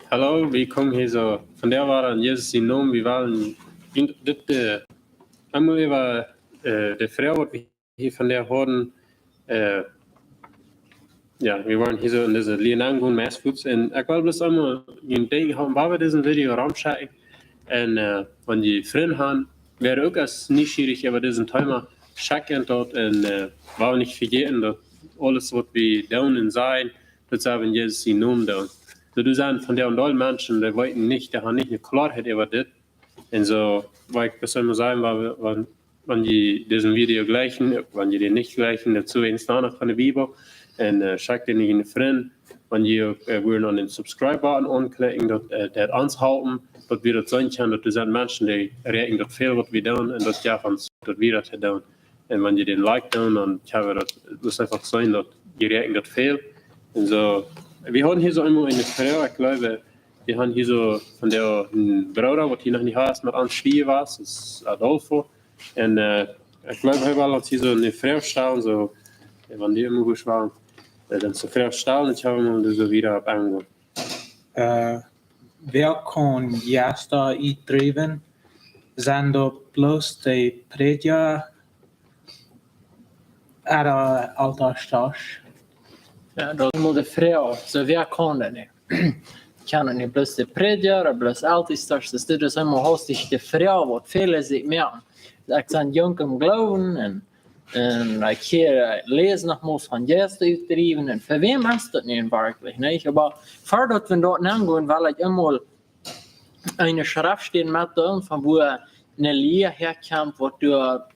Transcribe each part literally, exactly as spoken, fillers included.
Hallo, wie komen hia soo von de Woarheit en Jesus sienen Nomen. Wie wellen dit, äh, eemol äwa, äh, de Froag, waut wie hia von de Hoorden, äh, jo, wie wellen hia soo en dise Linie aungonen, meist fuaz. Un ekj well bloos eemol een Dinkj haben, wua wie disen Video romschekjen. Un, äh, wan jie Frind han, wäa uk es nieschierich äwa disen Thema, schekjt an daut. Un, äh, wie wellen nich vejäten daut aules waut wie doonen un sajen, daut see en Jesus sienen Nomen doonen. Soo, doa sent von de aundre Menschen, dee weeten nich, dee han nich eene Kloarheit äwa dit. Un soo, waut ekj bloos mott sajen, wan, wan, wan jie disen Video jlikjen, wan jie dän nich jlikjen, daut es eent aundasch von de Bibel. Un, äh, schekjt dän aun Frind. Wan jie uk, äh, wudden aun dän Subscribe-Button aunklikjen, daut, äh, daut ons halpen, daut wie daut seenen kjennen, daut doa sent Menschen, dee räakjnen daut väl waut wie doonen, un daut jeft ons, daut wie daut doonen. Un wan jie dän Like doonen, dan kjenn wie daut, daut es eefach seenen, daut jie räakjnen daut väl. Un soo, wie hauden hia soo eemol eene Froag, ekj jleew, wie hauden hia soo von de, een Brooda, waut hia noch nich es, met ons hia wia, es Adolfo. Un, äh, ekj jleew, hee well ons hia soo eene Froag stalen, soo, un wan dee emma goot wia, äh, dan soo Froag stalen, ekj hab mol soo wieda opp aungonen. Äh, wäa kaun Jeista utdriewen? Sent daut bloos de Prädja ooda Eltestasch? Jo, daut es mol de Froag. Soo, wäa kaun daut nich? Kaun daut nich bloos de Prädja ooda bloos Eltestasch? Daut es eemol haustich de Froag, waut väle sikj moaken. Ekj sie junk em Gloowen un, un ekj hia, äh, läs noch mol von Jeista utdriewen. Un fa wäm es daut nu werkjlich, nich? Oba ver daut wie doa aungonen, well ekj eemol eene Schreftstäd metdeelen, von wua eene Lia häakjemt, waut doa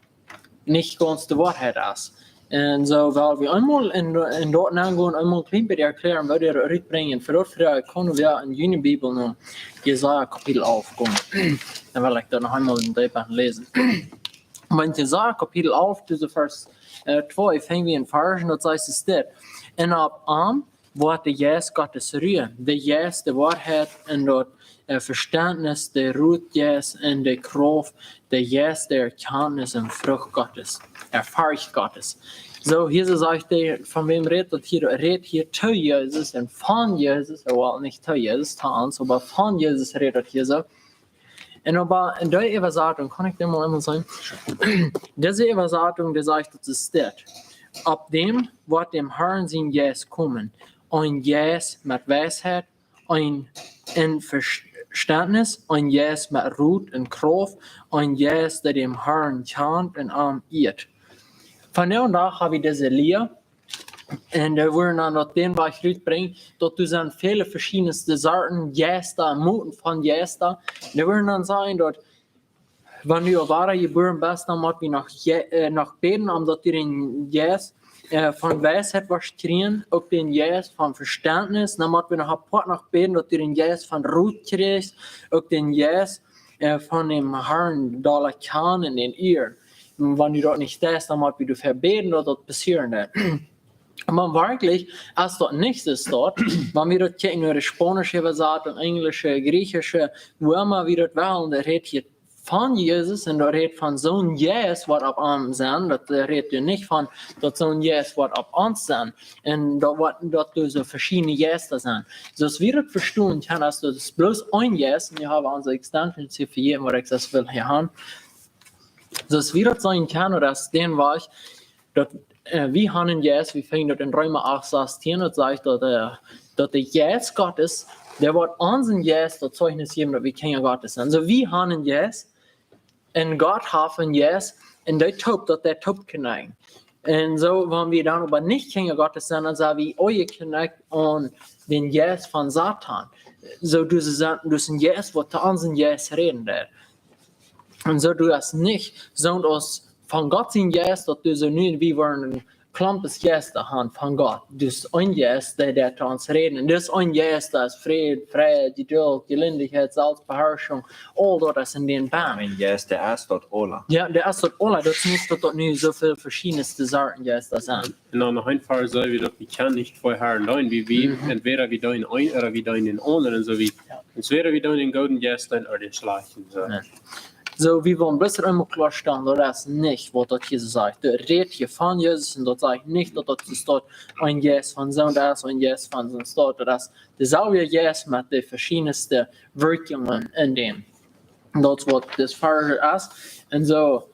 nich gaunz de Woarheit es. Un soo well wie eemol en, en doa aungonen, eemol een kjlien bät erkjlären, waut wie doa rutbrinjen. Fa daut, fa daut kjenn wie en june Bibel no Jesaja Kapitel alf gonen. Dan well ekj daut noch eemol en dee Band läsen. Oba en Jesaja Kapitel alf, dise Varsch, äh, twee, fangen wie en Varsch, un daut sajcht es dit: Un opp am woat de Jeist Gottes ruen, de Jeist de Woarheit un daut, äh, Vestentnis, de Rotjeist un de Krauft, de Jeist de Erkjantnis un Frucht Gottes, äh, Forcht Gottes. Soo, hia soo sajcht hee, von wäm rät daut hia? Rät hia to Jesus un von Jesus, äh, well, nich to Jesus, to ons, oba von Jesus rät daut hia soo. Un oba en dee Äwasatunk, kaun ekj dee mol eemol sajen? Dise Äwasatunk, dee sajcht, daut es dit: Opp däm woat däm Harn sien Jeist komen, een Jeist met Weisheit, een, en Vestentnis, een Jeist met Rot un Krauft, een Jeist, dee däm Harn kjant un am ieet. Vondoag hab wie dise Lia, un dee wudden dan daut dän Wajch rutbrinjen, daut doa sent väle veschiedne Sorten Jeista, Moten von Jeista. Dee wudden dan sajen, daut wan du wada jebuaren best, dan mott wie noch je-, äh, noch bäden, om daut du dän Jeist, äh, von Weisheit woascht kjrieen, uk dän Jeist von Vestentnis. Dan mott wie noch apoat noch bäden, daut du dän Jeist von Rot kjrichst, uk dän Jeist, äh, von däm Harn doa kjanen un ieeren. Un wan du daut nich deist, dan mott wie doafäa bäden, daut daut passieren deit. Oba werkjlich, aus daut nich soo steit, wan wie daut kjikjen no de spaunische Äwasatunk, enjlische, griechische, woo emma wie daut wellen, daut rät hia von Jesus un daut rät von soon Jeist, waut opp am sent. Daut, äh, rät hia nich von, daut soon Jeist, waut opp ons sent. Un daut, waut, daut doa soo veschiedne Jeista sent. Soo aus wie daut vestonen kjennen, aus daut es bloos een Jeist, un wie haben onse Extensions hia fa jie, waut ekj daut well hia haben. Soo aus wie daut seenen kjennen, daut es dän Wajch, daut, äh, wie haben een Jeist, wie finjen daut en Reema acht sastieen, daut sajcht daut, äh, daut de Jeist Gottes, dee woat onsen Jeist daut Zeichnis jäwen, daut wie Kjinja Gottes sent. Soo, wie haben een Jeist, un Gott haft een Jeist, un dee toop, daut dee toop kjennen. Un soo, wan wie dan oba nich Kjinja Gottes sent, dan sent wie aunjeknäakjt aun dän Jeist von Soton. Soo, daut es een, daut es een Jeist, waut to onsen Jeist räden deit. Un soo, daut es nich soo aus von Gott sien Jeist, daut doa soo nu, wie woaren Klompes Jeista haben von Gott. Daut es een Jeist, dee, dee to ons räden. Daut es een Jeist, daut es Fräd, Frieheit, Jeduld, Jelindichkjeit, Selfstbeharschunk. Aul daut es en dän Bam. Een Jeist, dee es daut aula. Jo, dee es daut aula. Daut es nich, daut doa nu soo väl veschiedne Sorten Jeista sent. Un dan noch een Varsch, soo aus daut wie kjennen nich twee Harn deenen, wie, wie, mhm, entwäda wie deenen eenen ooda wie deenen dän aundren, soo aus, jo, entwäda wie deenen dän gooden Jeist ooda dän schlajchten, soo. Jo. Soo, wie wellen bloos emol kloastalen, daut es nich waut daut hia sajcht. Daut rät hia von Jesus un daut sajcht nich daut daut soo steit, een Jeist von soont es, een Jeist von soont steit. Daut es deeselwja Jeist met de veschiedne Werkjungen en däm. Daut es waut dis Varsch es. Un soo,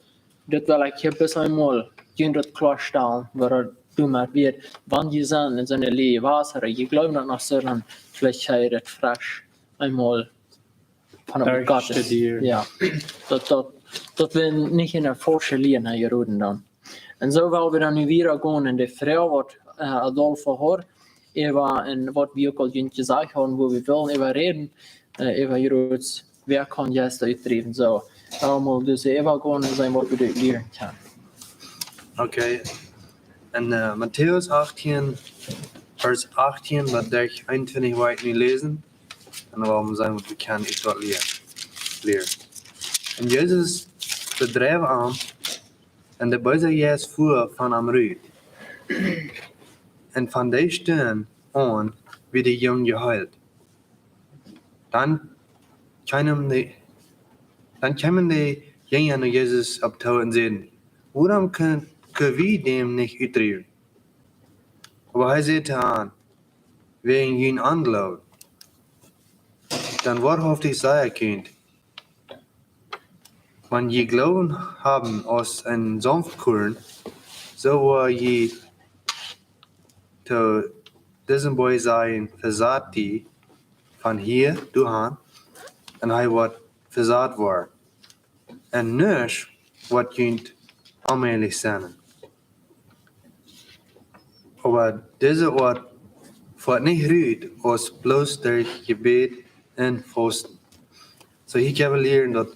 daut well ekj hia bloos emol junt daut kloastalen, waut daut doamet wia, wan jie sent en soone Lia jewast, ooda jie jleewen daut noch soo, dan veleicht jie daut fresch emol von Gott. Jo. Daut, daut, daut wie nich en eene faulsche Lia nenjeroden dan. Un soo well wie dan nu wieda gonen en de Froag waut, äh, Adolfo haud, äwa, un waut wie uk aul junt jesajcht hauden, woo wie wellen äwa räden, äh, äwa Jerods, wäa kaun Jeista utdriewen. Soo, dan mott wie soo äwa gonen un seenen waut wie doa lieren kjennen. Okay. En, äh, Matäus achtieen, Varsch achtieen bat Varsch eenuntwintich woa ekj nu läsen. Un dan woa wie seenen waut wie kjennen ut daut lieren. Lieren. Un Jesus bedreef am, un de beesa Jeist fua von am rut. Un von dee Stund aun wort de Jung jeheelt. Dan kjeemen de, dan kjeemen de Jinja no Jesus opp too un säden: "Wuarom kjennen, kjennen wie däm nich utdriewen?" Oba hee säd to an: "Wäajen jun Onjloowen. Dan woarhauftich saj ekj junt, wan jie Gloowen haben aus een Senfkorn, soo woa jie to disen Boajch sajen: Vesat die von hia doahan, un hee woat vesat woaren. Un nuscht woat junt onmäajlich sennen." Oba dise Oat foat nich rut aus bloos derch Jebäd un Fausten. Soo, hia kjenn wie lieren daut,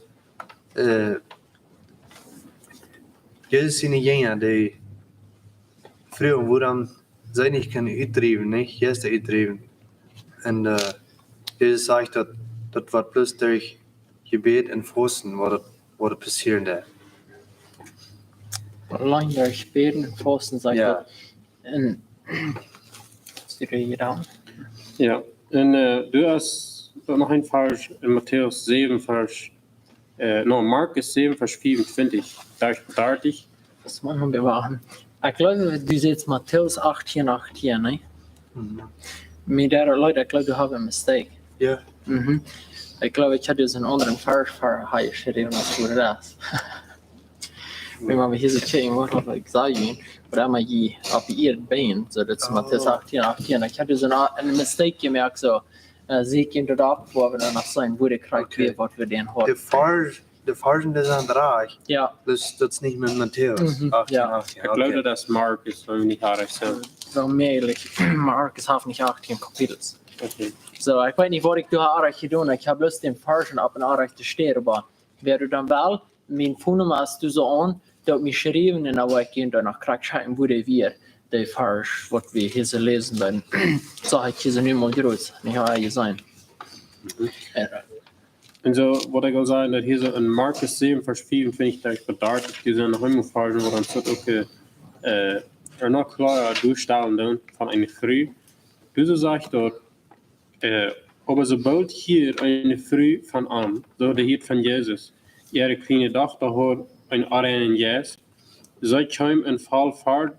äh, Jesus siene Jinja, dee fruagen, wuarom see nich kjennen utdriewen, nich? Jeista utdriewen. Un, äh, Jesus sajcht daut, daut woat bloos derch Jebäd un Fausten woat daut, woat daut passieren doa. Auleen derch Bäden un Fausten, sajcht Jo. daut. Un, Jo, un, äh, du hast noch een Varsch en Matäus säwen, Varsch, äh, no, Markus säwen, Varsch vieeuntwintich, dartich. Daut mott wie bewahren. Ekj jleew, du sajchst Matäus achtieen, achtieen, nä? Mhm. Mie deed daut leet, ekj jleew, du hast een mistake. Jo. Mhm. Ekj jleew, ekj haud disen aundren Varsch fa die jeschräwen aus du daut. Wan wie hia soo kjikjen, waut haud ekj jesajcht? Oba mie opp de Ieed benen, soo daut es Oh. Matäus achtieen, achtieen. Ekj haud disen a-, een mistake jemoakt, soo, äh, see kjennen daut opphoawen un dan seenen, woo de krakjt Okay. wia, waut wie dan De hauden. Varsch, de Varschen, dee sent rajcht. Jo. Dus daut es nich met Matäus. Mhm, achtieen, jo. achtieen, Ekj jleew, okay. daut es Markus, wan wie nich oajch sent. Soo mäajlich. Markus haft nich achtieen Kapitels. Okay. Soo, ekj weet nich, waut ekj doa oajch jedonen. Ekj hab bloos dän Varsch opp eene rajchte Städ, oba wäa doa dan well, mien Phone Numma es doa soo aun, daut mie schriewen un dan woa ekj junt dan noch krakjt sajen, woo dee wia, de Varsch, waut wie hia soo läsen, dan saj ekj hia soo nu mol groot, nich, hab ekj jeseenen. Mhm. Jo. Un soo, waut ekj aul säd, daut hia soo en Markus säwen, Varsch vieeuntwintich, dartich bat dartich, dee sent noch emma Varschen, wua dan steit uk, äh, äh, noch kloara doastalen dan von eene Fru. Dise sajcht daut, äh, oba soo boolt hia eene Fru von am, soo dee hieet von Jesus, äare kjliene Dochta haud een onreinen Jeist, see kjeem un foll ver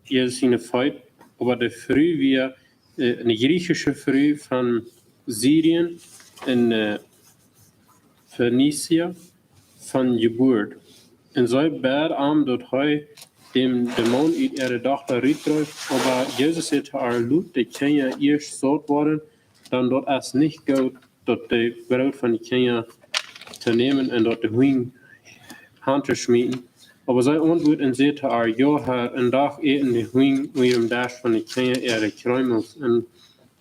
Jesus siene Feet, oba de Fru wia, äh, eene griechische Fru von Syrien un, äh, Phönizien von Jeburt. Un see bäd am, daut hee dän Dämon ut äare Dochta rutdreef, oba Jesus säd to ar: "Lot de Kjinja ieescht saut woaren, dan daut es nich goot, daut de Broot von de Kjinja to nämen un daut de Hunj han to schmieten." Oba see auntwuad un säd to ar: "Jo, Herr, un doch äten de Hunj unjam Desch von de Kjinja äare Kjreemels." Un,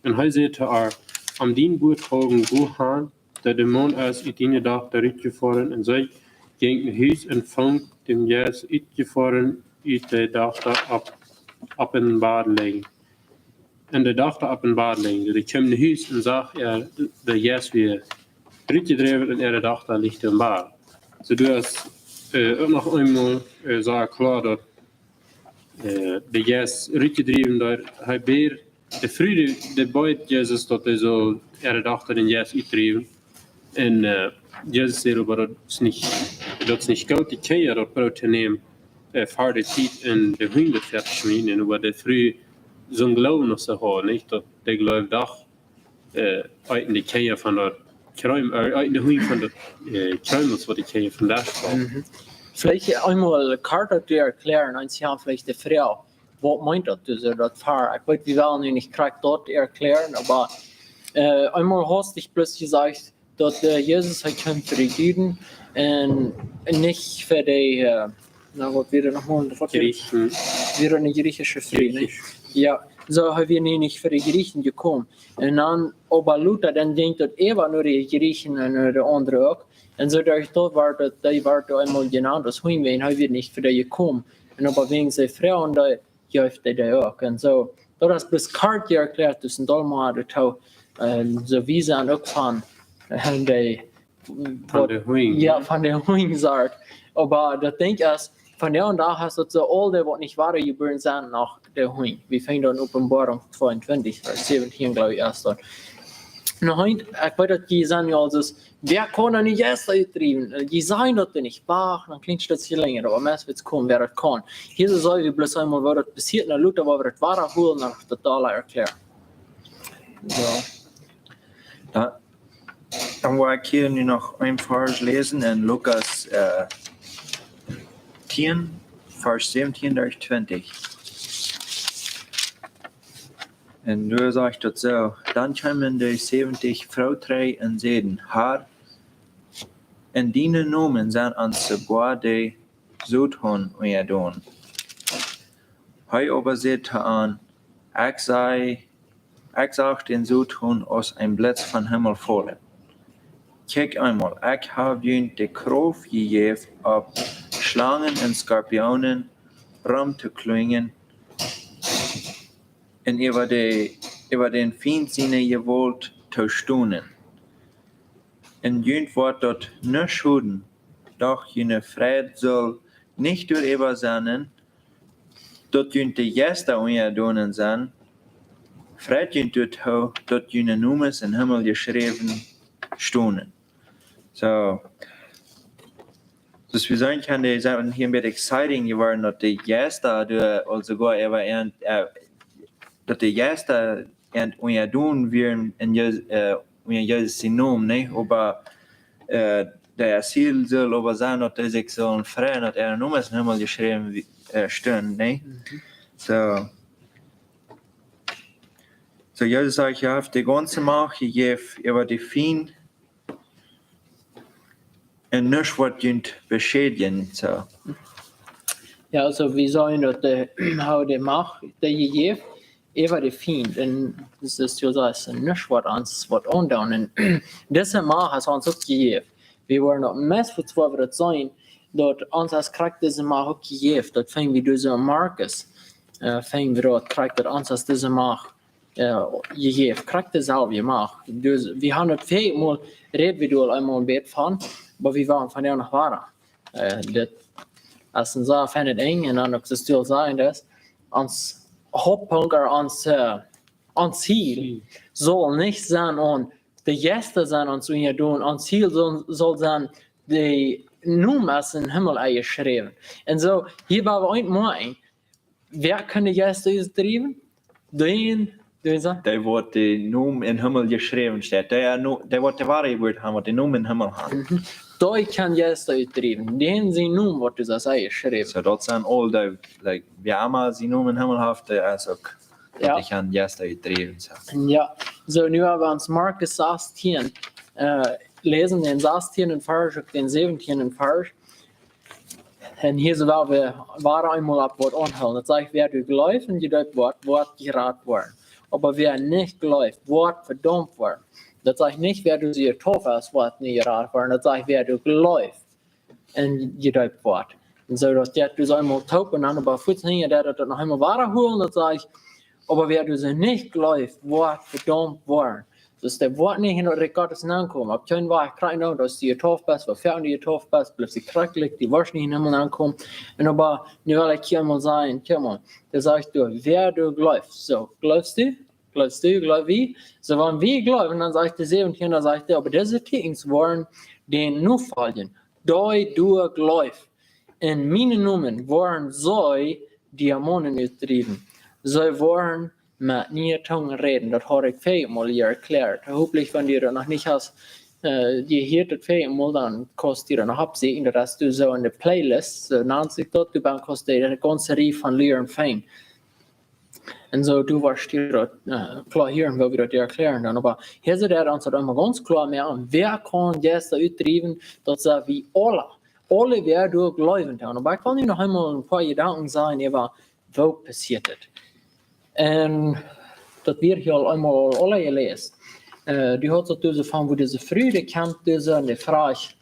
un hee säd to ar: "Om dien Wuat wajch, go han, de Dämon es ut diene Dochta rutjefoaren." Un see jinkj no Hus un funk dän Jeist utjefoaren ut de Dochta opp, opp een Bad lijen. Un de Dochta opp een Bad lijen. Dee kjeem no Hus un sach, jo, de, de Jeist wia rutjedräwen un äare Dochta licht em Bad. Soo, du hast, äh, uk noch eemol, äh, sea kloa daut, äh, de Jeist rutjedräwen, daut hee bäd, de Fru, dee, dee bäd Jesus, daut hee sull äare Dochta dän Jeist utdräwen. Un, äh, Jesus säd oba, daut es nich, Daut es nich goot, de Kjinja daut Broot to nämen, äh, ver de Tiet un de Hunj daut Fett schmieden, un äwa de Fru soon Gloowen aus see haud, nich? Daut dee jleewd doch, äh, eeten de Kjinja von daut Kjreem, äh, eeten de Hunj von daut, äh, Kjreem aus waut de Kjinja von daut Fett. Mhm. Veleicht eemol kort to erklären, eent, jie haben veleicht de Froag, waut meent daut, daut ver-, ekj weet, wie wellen nu nich krakjt daut erklären, oba, äh, eemol haud ekj bloos jesajcht, daut, äh, Jesus, hee kjeem fa de Juden un nich fa de, äh, na, waut wia daut noch mol? Waut wia daut? Jriechen. Wia daut eene jriechische Fru, nä? Jriechisch. Jo, soo, hee wia nu nich fa de Jriechen jekomen. Un dan, oba lota, dan jinkj daut äwa no de Jriechen un no de aundre uk. Un soo derch daut wort daut, dee wort eemol jenant aus Hunj, wiels hee wia nich fa dee jekomen. Un oba wäajen see froagen, dan jeef dee dee uk. Un soo, daut es bloos kort erklärt, dus een Dolma daut, un soo wie sent uk von, äh, de, von de Hunj, jo, ne? Von de Hunj, sajcht. Oba daut Dinkj es, vondoag dän Dach es daut soo, aul dee waut nich wadajebuaren sent, no de Hunj. Wie finjen daut en Openboarunk tweeuntwintich, Varsch säwentieen, jleew ekj, es daut. Nu, hee, ekj weet daut jie sent nu aul soo, wäa kaun dan nu Jeista utdriewen? Äh, jie sajen daut nich, wacht, een kjlien Stootje lenja, oba meist woat komen, wäa daut kaun. Hia soo saj wie bloos eemol, woo daut passieet, un lota woa wie daut wada hoolen un daut aula erklären. Jo. Dan, dan woa ekj hia nu noch een Varsch läsen en Lukas, äh, tieen, Varsch säwentieen derch twintich. Un doa sajcht daut soo: Dan kjeemen de säwentich Froagen trigj un säden: Herr, en dienen Nomen sent ons soogoa de Soton unjadon. Hee oba säd to an: Ekj sach, ekj sach dän Soton aus een Blitz vom Himmel faulen. Kjikjt eemol, ekj hab junt de Krauft jejäft, opp Schlangen un Skorpionen rom to kjlunjen un äwa de, äwa dän Fient siene Jewault to stonen. Un junt woat daut nuscht schoden, doch june Freid saul nich doaräwa sennen, daut junt de Jeista unjadon sent. Freit junt doatoo, daut june Nomes em Himmel jeschräwen stonen. Soo, dus wie seenen kjennen, dee sent hia een bät exciting jeworden, daut de Jeista, dee, aulsoo soogoa äwa an, äh, daut de Jeista an unjadon wieren en Je-, äh, unja Jesus sienen Nomen, nä? Oba, äh, daut Ziel saul oba sennen, daut dee sikj sullen freien, daut äare Nomes em Himmel jeschräwen wie-, äh, stunden, nä? Mhm. Soo. Soo, Jesus sajcht, ekj hab de gaunze Macht jejäft äwa de Fient, un nuscht woat junt beschädjen, soo. Jo, aulsoo, wie sajen daut, äh, hee haud de Macht, dee jejäft, äwa de Fient. Un daut es, jo, daut es nuscht woat ons waut aundoonen. Un dise Macht es ons uk jejäft. Wie woaren daut meist verzweiwelt seenen, daut ons es krakjt dise Macht uk jejäft. Daut finj wie doa soo en Markus. Äh, finj wie daut krakjt, daut ons es dise Macht äh, jejäft, krakjt deeselwje Macht. Dus, wie haben daut väl mol, räd wie doa eemol een bät von, oba wie woaren von doa noch wieda. Äh, dit es een sea feinet Dinkj, un dan uk daut Stil sajen, daut ons Hauptpunkt, ooda ons, äh, ons Ziel saul nich sennen aun de Jeista sent ons unjadon, ons Ziel saul, saul sennen, de Nomen em Himmel jeschräwen. Un soo, hia woa wie eent moaken, wäa kaun de Jeista utdriewen? Dee, dee sajcht? Dee waut de Nomen em Himmel jeschräwen steit. Dee, äh, no-, dee waut de woare Jebuat haben, waut de Nomen em Himmel haben. Mhm. Dee kaun Jeista utdriewen. Dän sien Nomen woat doa jeschräwen. Soo, daut sent aul dee, like, wäa emma sien Nomen em Himmel haft, dee es uk, jo, dee kaun Jeista utdriewen, soo. Jo, soo, nu hab wie ons Markus sastieen, äh, läsen, dän sastieenden Varsch, uk dän säwentieen Varsch. Un hia sent wie wada eemol opp waut aunhoolen. Daut sajcht, wäa doa jleeft un jedeept woat, woat jerat woaren. Oba wäa nich jleeft, woat vedaumt woaren. Daut sajcht nich, wäa doa sikj jedeept haft, woat nich jerat woaren. Daut sajcht, wäa doa jleeft un jedeept woat. Un soo, daut jeit dus eemol toop un dan oba fuaz hinja daut, daut noch eemol wada hoolen, daut sajcht, oba wäa doa nich jleeft, woat vedaumt woaren. Dus dee woat nich en daut Rikj Gottes nenkomen. Opp kjeen Wajch, krakjt no, daut du jedeept best, woo väl du jedeept best, blift dee krakjt, dee woat nich em Himmel nenkomen. Un oba, nu well ekj hia mol sajen, kjikj mol, dee sajcht, du, wäa doa jleeft. Soo, jleefst du? Jleefst du? Jleew wie? Soo, wan wie jleewen, dan sajcht de säwentieen, dan sajcht hee, oba dise Tieekjens woaren dän nofoljen, dee doa jleeft. En mienen Nomen woaren see Dämonen utdriewen. See woaren met niee Tungen räden. Daut haud ekj väl mol hia erkjläat. Hopentlich, wan du daut noch nich hast, äh, du hieescht daut väl mol, dan kaust du daut noch oppsieekjen. Daut hast du soo en de Playlist, soo nant sikj daut. Du best, kaust de gaunze Rieej von lieren finjen. En soo, du woascht hia daut, äh, kloa hieren, woo wie daut erkjläaren dan. Oba hia sajcht hee ons daut emma gaunz kloa, mau wäa kaun Jeista utdriewen, daut sent wie aule. Aule, wäa doa jleewen deit. Oba ekj well nu noch eemol een poa Jedanken sajen äwa, woo passieet et. En daut wia hia aul eemol aule jeläsen. Äh, du hast daut, dise von, woo dise Fru, dee kjemt, dise, en dee fruach,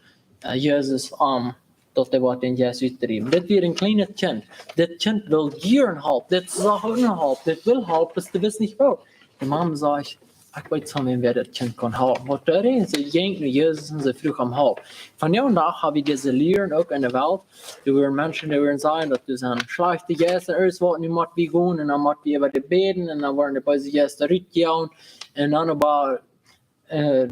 äh, Jesus aun, daut hee wudd dän Jeist utdriewen. Dit wia een kjlienet Kjint. Dit Kjint wull jieren Help. Dit sach uk no Help. Dit wull Help, bloos dee wist nich woo. De Mame sajcht: "Ekj weet von wäm, wäa daut Kjint kaun halpen." Waut deed see? See jinkj no Jesus en see fruach om Help. Vondoag dän Dach hab wie dise Lieren uk en de Welt. Doa wieren Menschen, dee wudden sajen, daut doa sent schlajchte Jeista, en irjentwaut, nu mott wie gonen, en dan mott wie äwa dee bäden, en dan woaren de beese Jeista rutjejoacht, en dan oba, äh,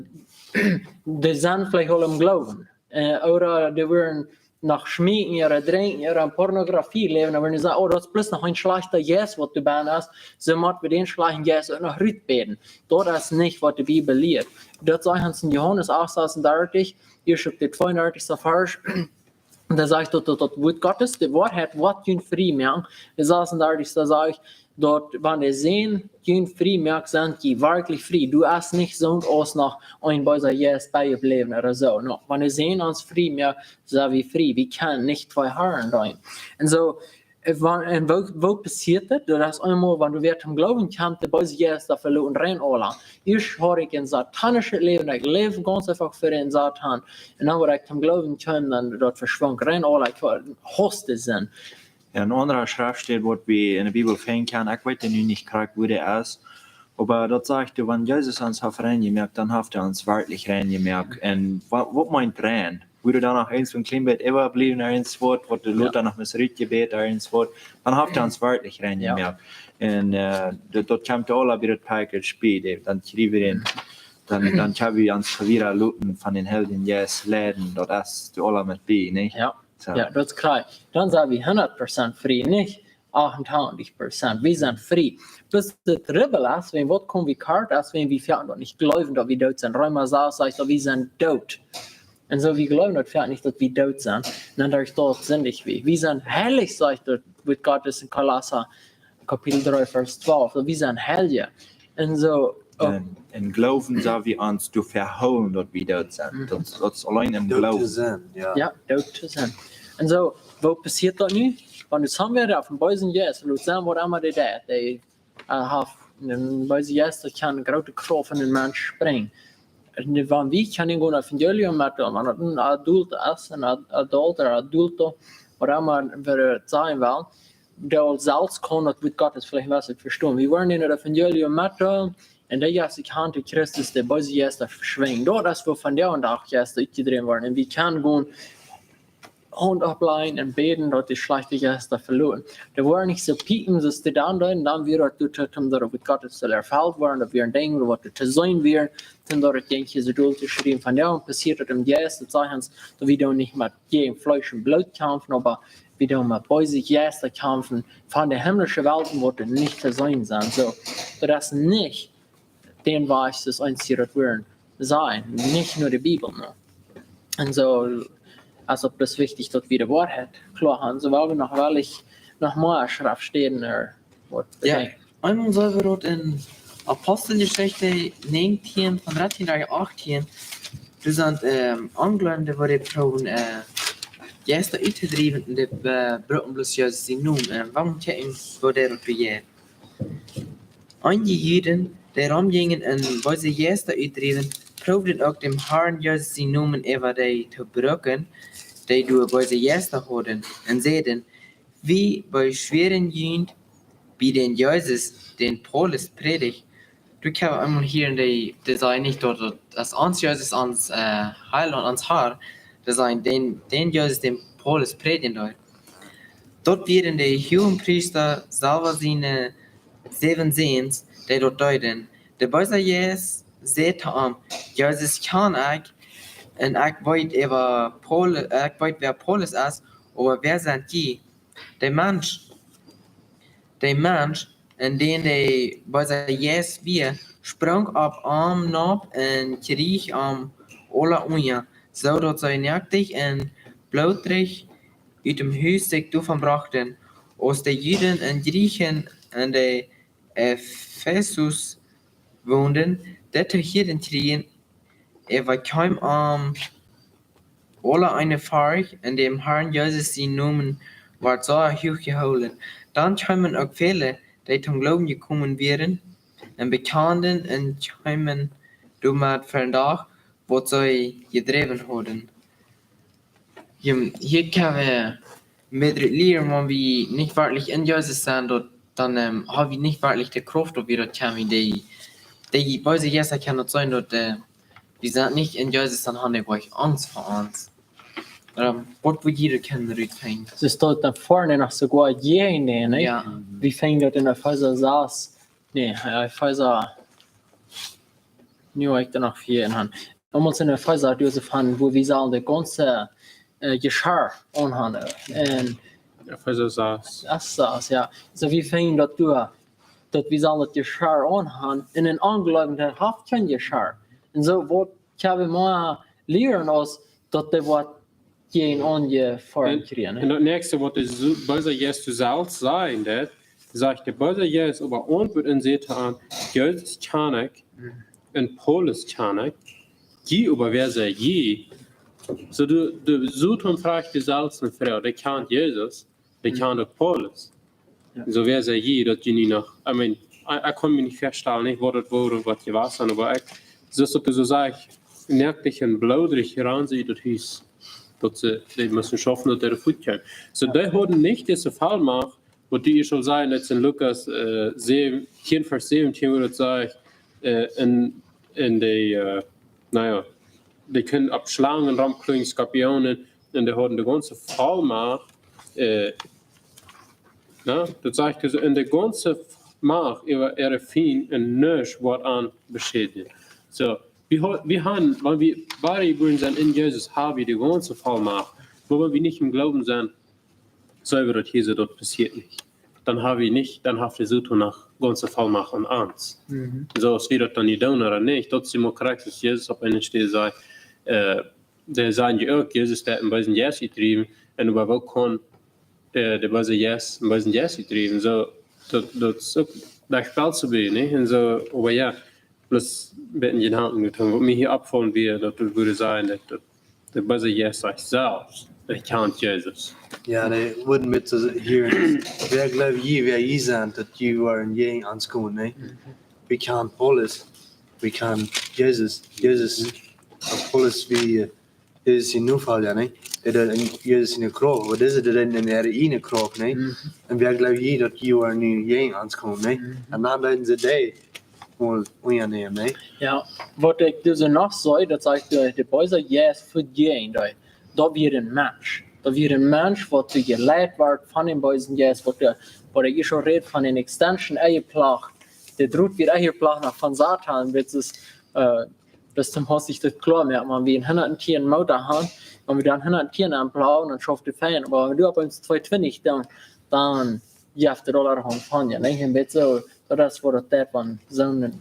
dee sent veleicht aul em Gloowen. Äh, ooda dee wudden noch schmeeken ooda drinkjen ooda en Pornografie läwen, oba wan dee sajen: "Oh, daut es bloos noch een schlajchta Jeist, waut doa bie ons es, soo mott wie dän schlajchten Jeist uk noch rutbäden." Daut es nich, waut de Bibel lieet. Daut sajcht ons en Johanes acht sasundartich, hia es uk de tweeundartichste Varsch, doa sajcht daut, daut, daut Wuat Gottes, de Woarheit, woat junt frie moaken. De sasundartichste sajcht, daut wan de Sän junt frie moakt, sent jie werkjlich frie. Doa es nich soo aus noch een beesa Jeist bie jebläwen ooda soo. No, wan de Sän ons frie moakt, sent wie frie. Wie kjennen nich twee Harn deenen. En soo, äh, wan, en woo, woo passieet daut? Daut es eemol, wan du wada toom Gloowen kjemst, de beese Jeista veloten rein aula. Ieescht haud ekj een satanischet Läwen, ekj läwd gaunz eefach fa dän Satan. En dan, wua ekj toom Gloowen kjeem, dan daut veschwunk rein aula. Ekj haud, hausst de Sind. Jo, een aundra Schreftstäd, waut wie en de Bibel finjen kjennen, ekj weet nu nich krakjt, wua dee es, oba daut sajcht, wan Jesus ons haft rein jemoakt, dan haft hee ons werkjlich rein jemoakt. En wa-, waut meent rein? Wua doa dan noch eens een kjlien bät äwabliewen, eens waut, waut de Jo. Lota noch must rutjebät, eens waut, dan haft hee ons werkjlich rein Jo. jemoakt. En, äh, daut, daut kjemt aula bie daut Package bie, dee, dan kjrie wie dän, dan, dan kjenn wie ons wada loten von dän Heiljen Jeist leiden, daut es doa aula met bie, nich? Jo. Soo. Jo, daut es kloa. Dan sent wie hundat Prozent frie, nich achtuntachentich Prozent. Wie sent frie. Bloos daut Trubbel es, wan waut kjemt, wie kort es, wan wie foaken daut nich jleewen, daut wie doot sent. Reema sas sajcht, daut wie sent doot. En soo, wie jleewen daut foaken nich, daut wie doot sent. En dan derch daut sindijen wie. Wie sent heilich, sajcht daut Wuat Gottes en Kolossa, Kapitel dree, Varsch twalf. Daut wie sent Heilje. En soo, oh. En, en Gloowen sell wie ons doa vehoolen, daut wie doot sent. Mhm. Daut, daut es auleen em Doot to Gloowen. Sennen, jo. Jo, doot to sennen. En soo, woo passieet daut nu? Wan du soo wäa opp een beesen Jeist, lot sennen, waut emma dee deit, dee, äh, haft een beesen Jeist, daut kaun eene groote Krauft en een Mensch brinjen. En wan wie kjennen goot Evangelium met dän, wan et een Adult es, een Ad-, Adult ooda Adulto, waut emma wie daut sajen wellen, dee selfst kaun daut Wuat Gottes veleicht bäta vestonen. Wie woaren daut Evangelium metdeelen, en dee Jeist, ekj han to Christus, de beese Jeista veschwinjen. Daut es, woo vondoag dän Dach Jeista utjedräwen woaren. En wie kjennen goot Haunt oppläajen en bäden, daut de schlajchte Jeista veloten. Dee woaren nich soo piepen, soo aus dee dan deeden, dan wia daut doa, daut Wuat Gottes saul erfelt woaren, daut wia een Dinkj, waut doa to seenen wia, dan daut et jinkj soo doll to schriewen. Vondoag passieet daut em Jeist, daut sajcht ons, daut wie dan nich met jäajen Fleesch un Bloot kjamfen, oba wie doonen met beese Jeista kjamfen von de himlische Welten, waut doa nich to seenen sent. Soo, daut es nich dän Wajch, daut eent hia daut woat sennen, nich no de Bibel, nä. En soo, es uk bloos wichtich, daut wie de Woarheit kloa haben. Soo, well wie noch, well ekj noch mea Schreftstäden, äh, waut Jo. bedenkjen. Eemol sent wie doa en Aposteljeschicht näajentieen, von dartieen bat achtieen. Doa sent, ähm, Onjleewje, waut dee proowen, äh, Jeista uttodriewen, un dee, äh, brucken bloos Jesus sienen Nomen. Äh, wuarom kjikjen, woo dee daut bejäat? Eenje Juden, dee romjinjen un beese Jeista utdriewen, proowden uk dän Harn Jesus sienen Nomen äwa dee to brucken, dee doa beese Jeista hauden, un säden: "Wie beschwoaren junt bie dän Jesus, dän Paulus prädicht." Doa kjenn wie eemol hieren, dee, dee säden nich daut, daut es ons Jesus, ons, äh, Heilaunt, ons Har. Dee säden dän, dän Jesus, dän Paulus prädjen deed. Daut wieren de Huagepriesta selfst siene säwen Säns, dee daut deeden. De beesa Jeist säd to am: "Jesus kjan ekj, Un ekj weet äwa Paulus, ekj weet wäa Paulus es, oba wäa sent jie? De Mensch, de Mensch, en dän de beese Jeist wia, sprunk opp am nopp un kjrieech am aula unja, soo daut see noaktich un bloodrich ut däm Hus sikj doavon brochten. Aus de Juden un Jrieechen en de Efesus wonden, dit to hieren kjrieejen, äwakjeem an aula eene Forcht, un däm Harn Jesus sien Nomen wort sea huach jehoolen. Dan kjeemen uk väle, dee toom Gloowen jekomen wieren, un bekjanden un kjeemen doamet ver dän Dach, waut see jedräwen hauden. Hia, hia kjenn wie met lieren, wan wie nich werkjlich en Jesus sent, daut, dan, ähm, ha wie nich werkjlich de Krauft, daut wie daut kjennen, wie dee, dee beese Jeista kjennen daut seenen, daut, äh, wie sent nich en Jesus, dan han dee werkjlich Angst fa ons. Ähm, waut wudd jie doa kjennen rutfinjen? Daut es daut dan foaren noch soogoa jäajen, nä? Jo. Wie finjen daut en Efeesa sas, nä, Efeesa, nu hab ekj doa noch vea en Haunt. Aulmol en Efeesa, doa es von, wua wie sellen de gaunze, äh, Jeschia aunhaben. Un Efeesa sas. Sas, jo. Soo, wie finjen daut doa, daut wie sellen daut Jeschia aunhaben, un een Onjleewja, dee haft kjeen Jeschia. Un soo, waut kjenn wie mea lieren, aus daut dee waut jäajen ons foaren kjrieen, nä? Un daut näakjste, waut de Su-, beese Jeist selfst sajen deed, sajcht de beese Jeist oba auntwuat un säd an: Jesus kjan ekj, un Paulus kjan ekj, jie oba, wäa sent jie? Soo, de, de Soton fruach sikj selfst ne Froag, dee kjant Jesus, dee kjant uk Paulus. Jo. Soo, wäa sent jie, daut jie nu noch, I mean, ekj, ekj kaun mie nich väastalen, nich, waut daut wia un waut jie wieren, oba ekj, soo aus daut soo sajcht, noaktich un bloodrich rannen see ut daut Hus, daut see, dee musten schaufen, daut dee fuat kjeemen. Soo, dee hauden nich dise Vollmacht, waut du hia saul sajen, daut es en Lukas, äh, säwen, tieen Varsch säwentieen, wua daut sajcht, äh, en, en de, äh, na jo, dee kunnen opp Schlangen romkjlunjen, Skorpionen, un dee hauden de gaunze Vollmacht, äh, na, daut sajcht soo, un de gaunze Macht äwa äare Fiend, un nuscht woat an beschädijen. Soo, wie ha-, wie han, wan wie wada jebuaren sent en Jesus, ha wie de gaunze Vollmacht. Oba wan wie nich em Gloowen sent, soo wie daut hia sent, daut passieet nich. Dan ha wie nich, dan haft de Soton noch gaunze Vollmacht aun ons. Mhm. Soo aus wie daut dan nu doonen ooda nich, daut es mau krakjt, aus Jesus opp eene Städ sajcht, äh, dee sajen je uk, Jesus deed en beesen Jeist utdriewen, un oba woo kaun, äh, de beese Jeist en beesen Jeist utdriewen? Soo, daut, daut es uk, doa spelt soo bie, nä? Un soo, oba jo, bloos een bät Jedanken jetonn. Waut mie hia oppfaulen wia, daut wie wudden sajen, daut, daut de beese Jeist sajcht selfst, ekj kjan Jesus. Jo, dee wudden met soo hia, wäa jleew jie, wäa jie sent, daut jie woaren jäajen ons komen, nä? Mhm. Wie kjanen Paulus, wie kjanen Jesus, Jesus, un Paulus, wie, äh, Jesus sien Nofolja, nä? Dee deed en Jesus siene Krauft, oba dise deeden en äare ieejne Krauft, nä? Mhm. Un wäa jleew jie, daut jie woaren nu jäajen ons komen, nä? Mhm. Un dan deeden see dee mol unjanämen, nä? Jo, waut ekj doa soo noch saj, daut sajcht de, de beese Jeist fa jäajen dee. Daut wia een Mensch. Daut wia een Mensch, waut doa jeleit wort von dän beesen Jeist, waut de, waut ekj ieescht aul räd von eene extension enjeplajcht. De Drot wia enjeplajcht noch von Soton, wiels, äh, daut es, dan haft sikj daut kloa jemoakt, wan wie een hundattieen Motor han, wan wie dan hundattieen aunplagen, dan schauft dee fein, oba wan wie opp eemol tweehundatfeftich dan, dan jeft et aulahaunt von, jo, nä? Un bät soo, daut es waut daut deit, wan soon,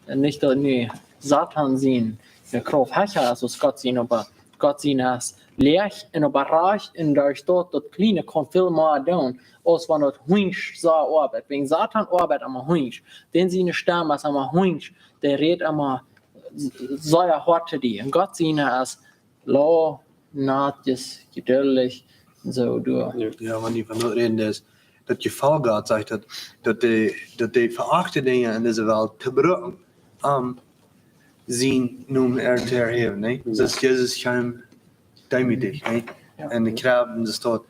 un nich daut nu Soton siene Krauft hecha es aus Gott siene, oba Gott siene es läach un oprajcht, un doa steit daut kjliene kaun väl mea doonen, aus wan daut hunjsch soo oabeit. Wäajen Soton oabeit emma hunjsch. Dän siene Stemm es emma hunjsch. Dee rät emma s-, sea hoat to die. Un Gott siene es lau, natjes, jeduldich, un soo doa. Jo. Jo, wan wie von daut räden, daut, daut Jefoll Gott sajcht daut, daut dee, daut dee veachte Dinja en dise Welt to brucken, om sienen Nomen to erhäwen, nä? Jo. Daut Jesus kjeem deemootich, nä? Jo. Un de Krabben, daut es daut,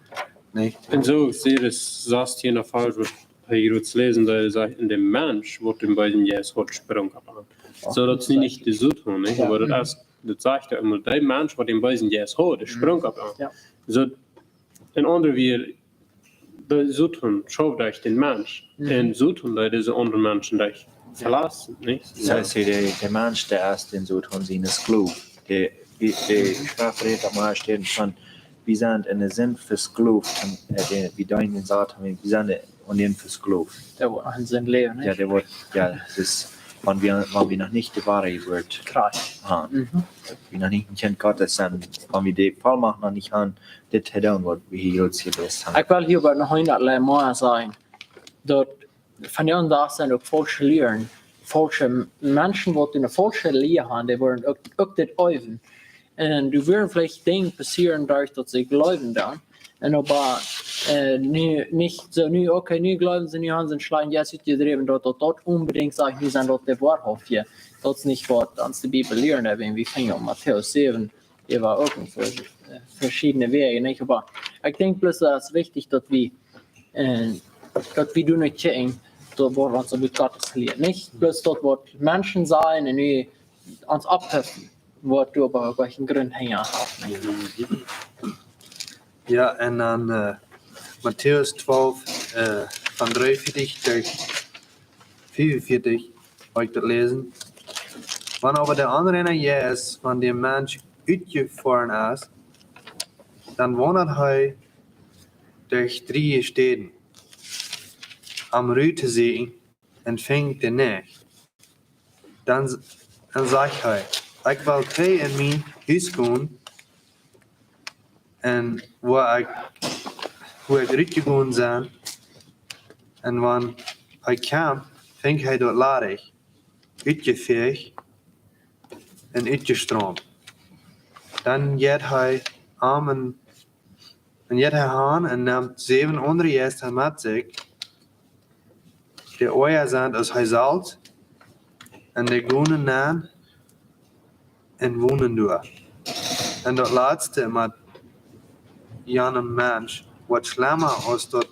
nä? Un soo, see, daut es daut ieeschte Varsch, waut hee hia läsen, daut hee sajcht, un de Mensch, waut dän beesen Jeist haud, sprunk opp am. Soo, daut es nich de Soton, nä? Jo. Oba daut es, daut sajcht hee emol, de Mensch, waut dän beesen Jeist haud, dee sprunk opp am. Jo. Soo, en aundre Wieed, de Soton schauft derch dän Mensch. Mhm. Un Soton deed dise aundre Menschen derch velassen, nä? Daut sajcht, de, de Mensch, dee es dän Soton sien Sklow. Dee, de Schreft rät aum meisten von, wie sent enne Sind vesklowt, un, äh, de, wie deenen Satan, wie sent aun dän vesklowt. Dee woat aun Sind läwen, nich? Jo, dee woat, jo, daut es, wan wie, wan wie noch nich de woare Wort krakjt haben. Mhm. Wie noch nich een Kjint Gottes sent, wan wie de Vollmacht noch nich haben, dit to doonen, waut wie hia jrod jeläst haben. Ekj well hia oba noch een Leit mea sajen, daut vondoag sent uk faulsche Lieren, faulsche Menschen, waut eene faulsche Lia haben, dee woaren uk, uk dit äwen. Un doa woaren veleicht Dinja passieren, doaderch daut see jleewen dan. Un oba, äh, nu, nich soo nu, okay, nu jleewen see, nu haben see een schlajchten Jeist utjedräwen, daut, daut, daut onbedinjt, saj ekj, nu sent daut de woarhauftje. Daut es nich, waut ons de Bibel lieet, oba wie finjen aun Matäus säwen, dee wia uk en ver-, äh, veschiedne Wäaj, nich? Oba ekj denkj bloos, daut es wichtich, daut wie, äh, daut wie doonen nich kjikjen, daut woat ons opp Gott jelieet, nich? Bloos daut, waut Menschen sajen un nu ons oppheffen, waut doa oba goanich een Grunt hinja haft, nich? Jo, un dan, äh, Matäus twalf, äh, von dreeunvieetich bat fiewunvieetich, well ekj daut läsen. Wan oba de onreine Jeist von dän Mensch utjefoaren es, dan waundat hee derch dree Städen, om Ru to sieekjen, un finjt dee nich. Dan, dan sajcht hee: "Ekj well trigj en mien Hus gonen, un wua ekj, wua ekj rutjegonen sie." Un wan hee kjemt, finjt hee daut ladich, utjefecht un utjestroomt. Dan jeit hee om un, un jeit hee han un nemt säwen aundre Jeista met sikj, dee oaja sent aus hee selfst, un dee gonen nenn un wonen doa. Un daut latste met janen Mensch woat schlemma aus daut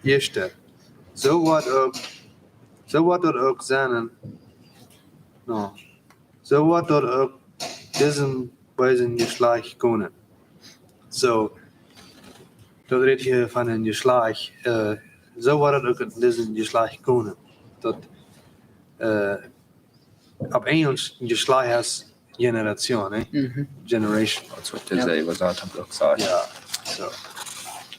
ieeschte. Soo woat uk, soo woat daut uk sennen, no, soo woat daut uk disen beesen Jeschlajcht gonen. Soo, daut rät hia von een Jeschlajcht, äh, soo woat daut uk en disen Jeschlajcht gonen. Daut, äh, opp Enjelsch Jeschlajcht es Generation, nich? Mhm. Generation. Daut es waut dee Jo. Selfst uk sajcht. Jo, soo.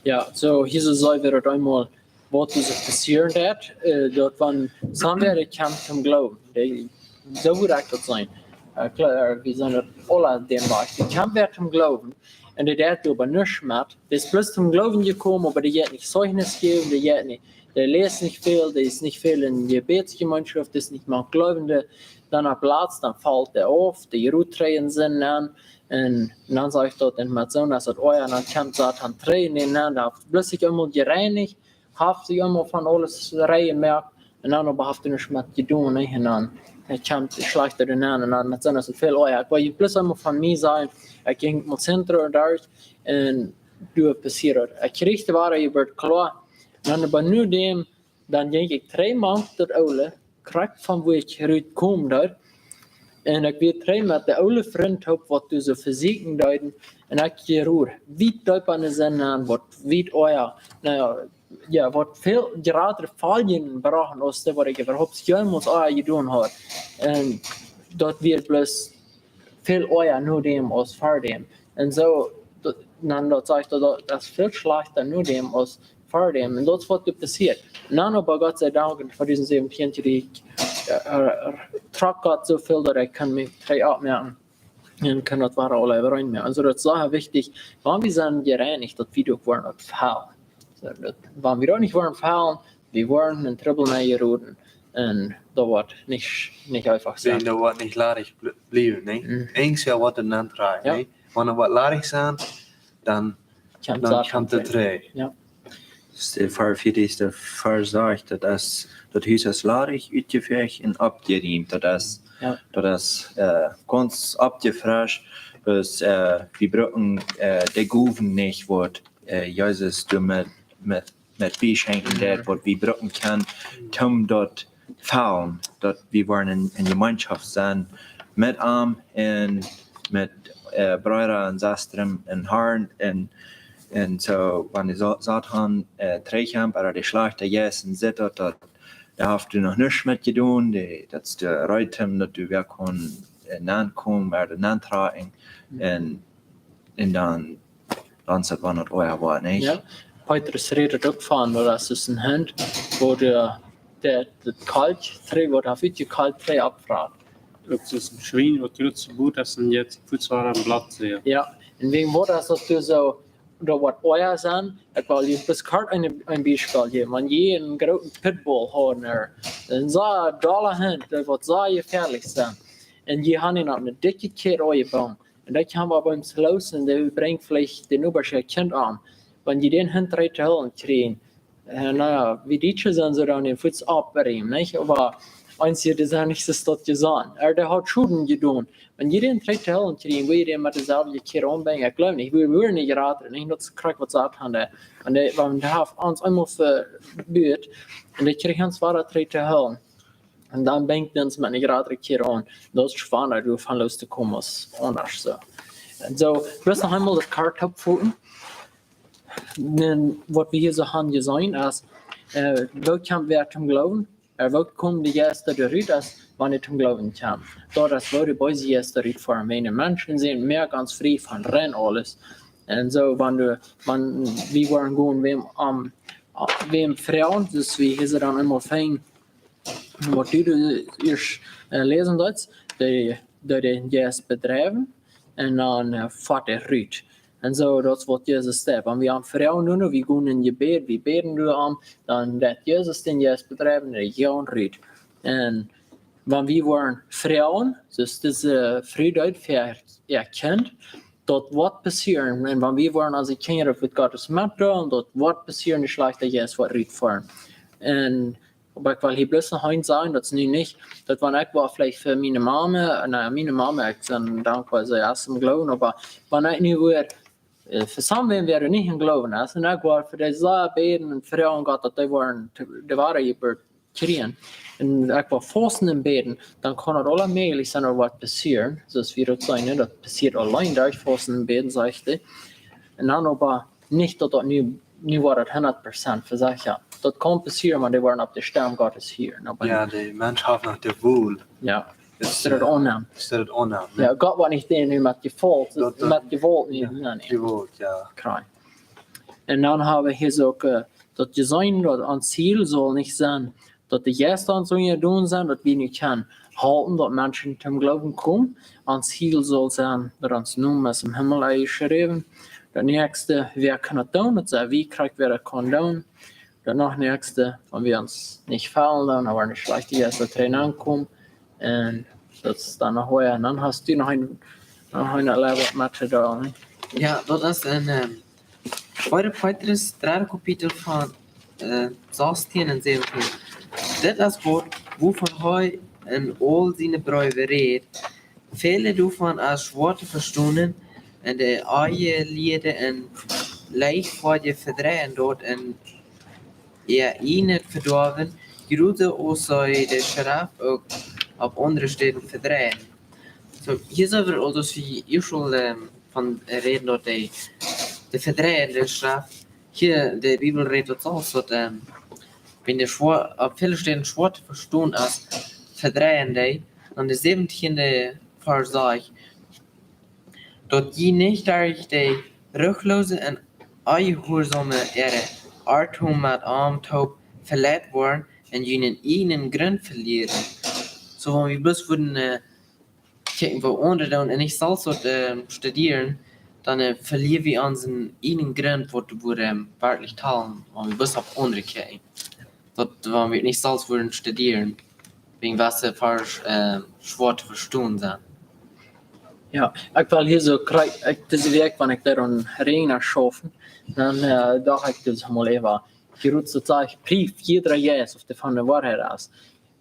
Jo, soo, hia soo saj wie daut eemol, waut doa passieren woat, äh, daut wan somebody kjemt toom Gloowen, dee, soo wudd ekj daut sajen. Äh, kloa, äh, wie sent daut aule dän Wajch. Dee kjemt wäa toom Gloowen, un dee deit oba nuscht met. Dee es bloos toom Gloowen jekomen, oba dee jeit nich Zeichnis jäwen, dee jeit nich, dee läst nich väl, dee es nich väl en Jebädsjemeenschoft, dee es nich met Gleewende. Dan opp latst, dan felt dee auf, dee jrod trigj en Sind nenn, un dan sajcht daut, un met soonen es daut, oh jo, dan kjemt Satan trigj en Sind nenn, dee haft bloos sikj eemol jereinicht, haft sikj eemol von aules rein jemoakt, un dan oba haft hee nuscht met jedonen, nich? Un dan, hee kjemt schlajchta doaraun, un dan met soonen es daut väl oaja. Ekj well bloos eemol von mie sajen, ekj jinkj mol Zentrum derch, un doa passieed daut. Ekj kjrieech de Woarheit, ekj wort kloa. Un dan oba no däm, dan jinkj ekj trigj mank daut oole, krakjt von wua ekj rutkomen deed. Un ekj wia trigj met de oole Frind toop, waut doa soo vesieekjen deeden. Un ekj jeroad wiet deepa en de Sind nenn, waut wiet oaja, na jo, jo, waut väl jratre Foljen brocht aus dee, waut ekj äwahaupt jemols oaja jedonen haud. Un daut wia bloos väl oaja no däm aus ver däm. Un soo, daut, dan daut sajcht, daut, daut es väl schlajchta no däm aus ver däm. Un daut es waut doa passieed. Un dan oba Gott sei Dank, en tweedusent säwentieen, äh, äh, trock Gott soo väl, daut ekj kunn mie trigj oppmoaken. Un kunn daut wada aul äwareen moaken. Un soo, daut es sea wichtich, wan wie sent jereinicht, daut wie uk woaren daut fälen. Soo, daut, wan wie daut nich woaren fälen, wie woaren en Trubbel nenn jeroden. Un daut woat nich, nich eefach sennen. Daut woat nich ladich bl-, bliewen, nä? Mhm. Irjentwäa woat daut nenn dräjen, Jo. nä? Wan et woat ladich sennen, dan, Kjemt dan Satan kjemt et trigj. trigj. Jo. Daut es de veaunvieetichste Varsch sajcht, daut es, daut Hus es ladich, utjefecht un oppjerieemt. Daut es, Jo. daut es, äh, gaunz oppjefrescht. Daut, äh, wie brucken, äh, de Gowen nich, waut, äh, Jesus doa met, met, met bieschenkjen deed, Mhm. waut wie brucken kjennen, om daut fälen, daut wie woaren en, en Jemeenschoft sennen met am un met, äh, Breeda un Sestren em Harn un, un soo, wan de Sa-, Satan, äh, trigjkjemt, ooda de schlajchta Jeist sitt daut, daut, dee haft doa noch nuscht met jedonen, dee, daut es de Reed, daut du wäa kaun en Nenn komen, wada Nenn trakjen, en, en dan, dan es et wan daut Oaja woat, nich? Jo. Petrus rät uk von, daut es een Hint, wua de, de, daut Kalkj trigj, waut haft utjekalt, trigj oppfrat. Uk soo een Schwien, waut groot soo goot es, en jeit fuaz wada een Blaut seien. Jo, un wäajen waut es daut soo, daut woat Oaja sennen? Ekj well junt bloos kort een, een Biespel jäwen. Wan jie een grooten Pitbull haben, een sea dolla Hint, daut woat sea jefäadlich sennen. Un jie haben am eene dikje Kjäd aunjebungen. Un daut kjenn wie bie ons loosen, un dee brinjt veleicht daut Nobasch Kjint om. Wan jie dän Hint trigj to hoolen kjrieen, äh, na jo, wie Dietsche sent soo dan dän fuaz oppbrinjen, nich? Oba eenje, dee sent nich soo stolt jeseenen. Oba dee haft Schoden jedonen. Wan jie dän trigj to hoolen kjrieen, woa jie dän met deeselwje Kjäd aunbinjen? Ekj gleew nich, wie wudden nich raden, nich? Daut es krakjt waut Satan deed. Un dee, wan dee haft ons eemol vebuat, un dee kjricht ons wada trigj to hoolen. Un dan binjt hee ons met eene jratre Kjäd aun. Daut es schwanda, doavon loos to komen aus aundasch soo. Un soo, bloos noch eemol daut kort oppfoten. Un waut wie hia soo haben jeseenen es, äh, woo kjemt wäa toom Gloowen? Äh, woo komen de Jeista doa rut, aus wan dee toom Gloowen kjemt? Daut es, woo de beese Jeista rut foaren. Wan de Menschen sent, moakt ons frie von rein aules. Un soo, wan du, wan, wie woaren gonen, wäm, am, wäm froagen, soo aus wie hia soo dan eemol fungen, waut du, du ieescht, äh, läsen deetst, dee, dee dän Jeist bedreiwen, un dan, äh, foat hee rut. Un soo, daut es waut Jesus deed. Wan wie am froagen doonen, wie gonen en Jebäd, wie bäden doa om, dan deit Jesus dän Jeist bedreiwen, dee jeit rut. Un wan wie woaren froagen, soo aus dise Fru deed fa äa Kjint, daut woat passieren. Un wan wie woaren aus Kjinja uk met Gott metdeelen, daut woat passieren, de schlajchta Jeist woat rutfoaren. Un oba ekj well hia bloos noch eent sajen, daut es nu nich, daut wan ekj woa veleicht fa miene Mame, na, miene Mame, ekj sie dankboa, see es em Gloowen, oba wan ekj nu woa, äh, fa someone wäa nich em Gloowen es, un ekj woa fa dee sea bäden un froagen Gott, daut dee woaren, de Wadajeburt kjrieen. Un ekj woa fausten un bäden, dan kaun daut aula mäajlich sennen, daut woat passieren. Soo aus wie daut seenen, daut passieet auleen derch fausten un bäden, sajcht hee. Un dan oba nich daut daut nu, nu woat daut hundat Prozent vesecha. Daut kaun passieren, oba dee woaren opp de Stemm Gottes hieren. Oba Jo, de Mensch haft noch de Wol. Jo. Daut es daut aunnämen. Daut es daut aunnämen. Jo, Gott woat nich dän nu met Jewault, Daut, daut, met Jewault nu, jo, nä, nä. Jewault, jo. Kjrieen. Un dan hab wie hia soo uk, äh, daut jeseenen, daut ons Ziel saul nich sennen, daut de Jeist ons unjadon sent, daut wie nich kjennen halpen, daut Menschen toom Gloowen komen. Ons Ziel saul sennen, daut ons Nomen es em Himmel enjeschräwen. Daut näakjste, wäa kaun daut doonen? Daut sent wie, krakjt wäa daut kaun doonen. Daut noch näakjste, wan wie ons nich faulen doonen, oba nich schlajchte Jeista nenkomen. Un daut es dan noch woa. Un dan hast du noch een, noch een Level met to doonen, nä? Jo, daut es en, ähm, tweede Petrus, dredde Kapitel von, äh, sastieen un säwentieen. Dit es waut, wuavon hee en aul siene Breew rät. Väle doavon es schwoa to vestonen, un de Eejelieed un Leichtfoadje vedreien daut un äa ieejnet Vedoawen, jroda aus see de Schreft uk opp aundre Städen vedreien. Soo, hia sent wie aul, daut wie hia aul, ähm, von räden, daut dee, dee vedreien de Schreft. Hia, de Bibel rät daut selfst, daut, ähm, wan dee schwoa, opp väle Städen schwoa to vestonen es, vedreien dee. Dan de säwentieen Varsch sajcht, daut jie nich derch de ruchloose un onjehuarsome äare Errtum met am toop veleit woaren un junen ieejnen Grunt velieren. Soo, wan wie bloos wudden, äh, kjikjen, waut aundre doonen un nich selfst waut, ähm, studieren, dan, äh, velieren wie onsen ieejnen Grunt, waut wie, ähm, werkjlich talen, wan wie bloos opp aundre kjikjen. Daut wan wie nich selfst wudden studieren, wäajen waut see fa, äh, schwoa to vestonen sent. Jo, ekj well hia soo kjrieech, ekj, dise Wäakj, wan ekj doa aun Rinja schaufen, dan, äh, docht ekj daut mol äwa. Hia rut soo sajcht, prieft jieda Jeist, auf dee von de Woarheit es.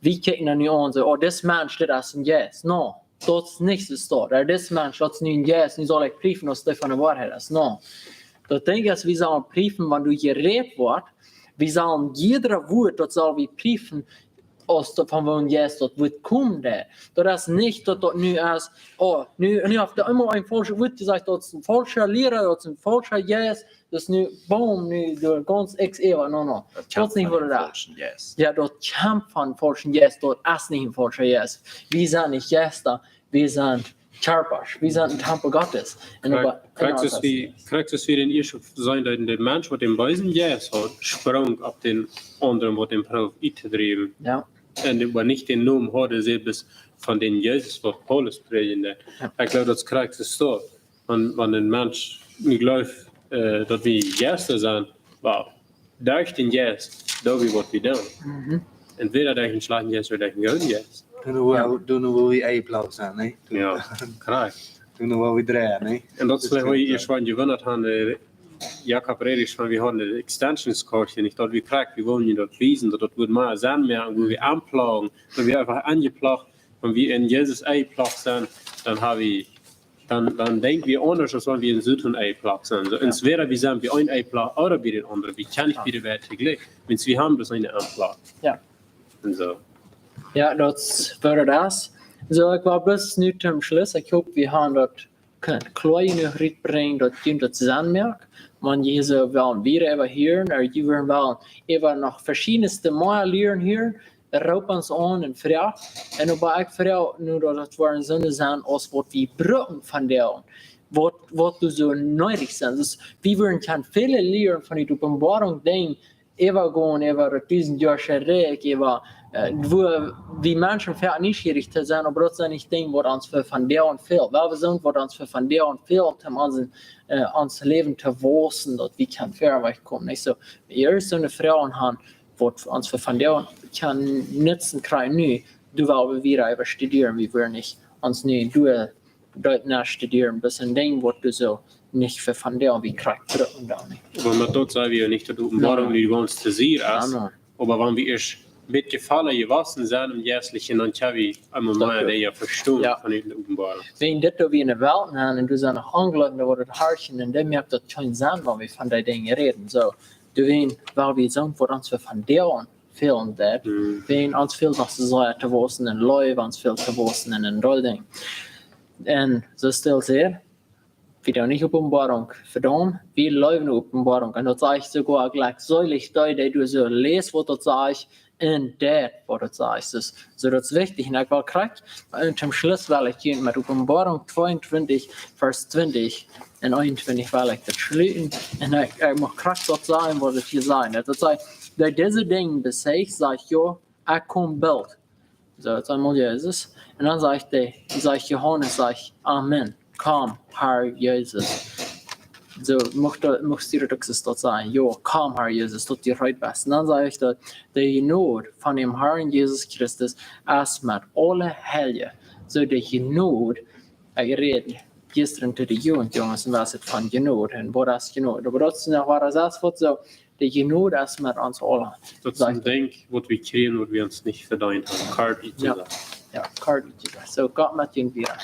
Wie kjikjen dan nu aun, soo, oh, dis Mensch, dit es een Jeist. No, daut es nich soo. Oba dis Mensch, daut es nu een Jeist, nu saul ekj priefen, auf dee von de Woarheit es. No. Daut Dinkj es, wie sellen priefen, wan doa jerät woat, wie sellen jieda Wuat, daut sell wie priefen, aus daut von woa een Jeist daut Wuat kjemt. Daut es nich daut daut nu es, oh, nu, nu haft hee emma een faulschet Wuat jesajcht, daut es een faulscha Liera, daut es een faulscha Jeist, daut es nu, boom, nu, doa gaunz X äwa, no, no. Daut es nich waut daut es. Jo, daut kjemt von faulschen Jeist, daut es nich een faulscha Jeist. Wie sent nich Jeista, Wie sent Kjarpasch, wie sent een Tempel Gottes. Un Krakjt, oba, krakjt aus wie, krakjt aus wie dän ieeschten seenen, daut de Mensch, waut dän beesen Jeist haud, sprunk opp dän aundren, waut dän proowd uttodriewen. Jo. Un dee oba nich dän Nomen haud, see bloos von dän Jesus, waut Paulus prädjen deed. Jo. Ekj jleew, daut es krakjt soo. Wan, wan een Mensch nu jleeft, äh, daut wie Jeista sent, wow, derch dän Jeist doo wie, waut wie doonen. Mhm. Entwäda derch een schlajchten Jeist ooda derch een gooden Jeist. Doonen wie, jo, doonen wie Eeplauch sennen, nä? Jo, krakjt. Doonen wie dreien, nä? Un daut es veleicht, woo jie ieescht jewundat haben, äh, Jakob räd von, wie hauden de Extension Cord, nich, daut wie krakjt, wie wullen junt daut wiesen, daut daut wudd mea Senn moaken, woo wie aunploagen, daut wie eefach aunjeploagt, wan wie en Jesus aunjeploagt sent, dan ha wie dan, dan denkj wie aundasch, aus wan wie en Soton aunjeploagt sent. Soo, jo, entwäda wie sent bie een aunjeploagt ooda bie dän aundren. Wie kjennen nich, jo, bie de Welt jlikj. Wiels wie haben bloos eene Aunploag. Jo. Un soo. Jo, daut es waut daut es. Soo, ekj well bloos nu toom Schluss, ekj hop, wie haben daut kunt kloa jenuach rutbrinjen, daut junt daut Senn moakt. Wan jie soo wellen wieda äwa hieren, ooda jie wellen, wellen äwa noch veschiednste mea lieren hieren, roop ons aun un froag. Un oba ekj froag nu, daut et woaren soone sennen aus waut wie brucken vondoag. Waut, waut doa soo needich sent. Soo, wie wudden kjennen väl lieren von de Openboarunk, Dinja äwagonen, äwa daut dusent Joa Rikj, äwa, äh, woo wie Menschen veleicht nieschierich to sennen, oba daut sent nich Dinja, waut ons fa vondoag fält. Well wie seenen, waut ons fa vondoag fält, om ons, äh, ons Läwen to wausen, daut wie kjennen wieda wajchkomen. Nich soo, ieescht soone Froagen haben, waut ons fa vondoag kjennen Nutzen kjrieen nu, doa woa wie wieda äwa studieren, wie wudden nich ons nu doa, doa no studieren, bat een Dinkj, waut doa soo nich fa vondoag wie krakjt brucken dan, nich? Oba met daut saj wie nich, daut de Openboarunk, jo, nu gaunz to sea es. Jo, nä. Oba wan wie ieescht met Jefaulen jewossen sent em Jeistlichen, dan kjenn wie eemol mea Dinja vestonen, jo, von de Openboarunk. Wan dit doa wie en de Welt nenn, un doa sent noch Onjleewje, waut daut horchen, un dan moakt daut kjeen Senn, wan wie von dee Dinja räden. Soo, doawäajen, well wie seenen, waut ons fa vondoag fält daut. Mhm. Wan ons fält noch soo sea to wausen en Leew, ons fält to wausen en, en Deel Dinja. Un soo stell sikj, wie doonen nich Openboarunk vedaumen, wie läwen Openboarunk. Un daut sajcht soogoa jlikj, seelich dee, dee doa soo läst, waut daut sajcht, un deit, waut daut sajcht. Soo, soo daut es wichtich. Un ekj well krakjt, un toom Schluss well ekj hia met Openboarunk tweeuntwintich, Varsch twintich un eenuntwintich well ekj daut schluten. Un ekj, ekj mucht krakjt daut sajen, waut et hia sajcht. Daut sajcht, dee dise Dinja besecht, sajcht: Jo, ekj kom boolt. Soo, daut es eemol Jesus. Un dan sajcht hee, sajcht Johanes, sajcht: Amen. Komm, Herr Jesus. Soo, mucht, mucht du daut uk soo sajen: Jo, komm, Herr Jesus, daut du reed best. Un dan sajcht hee, daut de Jnod von däm Herrn Jesus Christus es met aule Heilje. Soo, de Jnod, ekj räd jistren to de Jugent, Junges, un wia et von Jnod, un waut es Jnod? Oba daut es noch waut, daut es waut soo, de Jnod es met ons aulen. Daut es een Dinkj, waut wie kjrieen, waut wie ons nich vedeent haben. Kort ut to sajen. Jo, kort ut to sajen. Soo, Gott met junt wieda.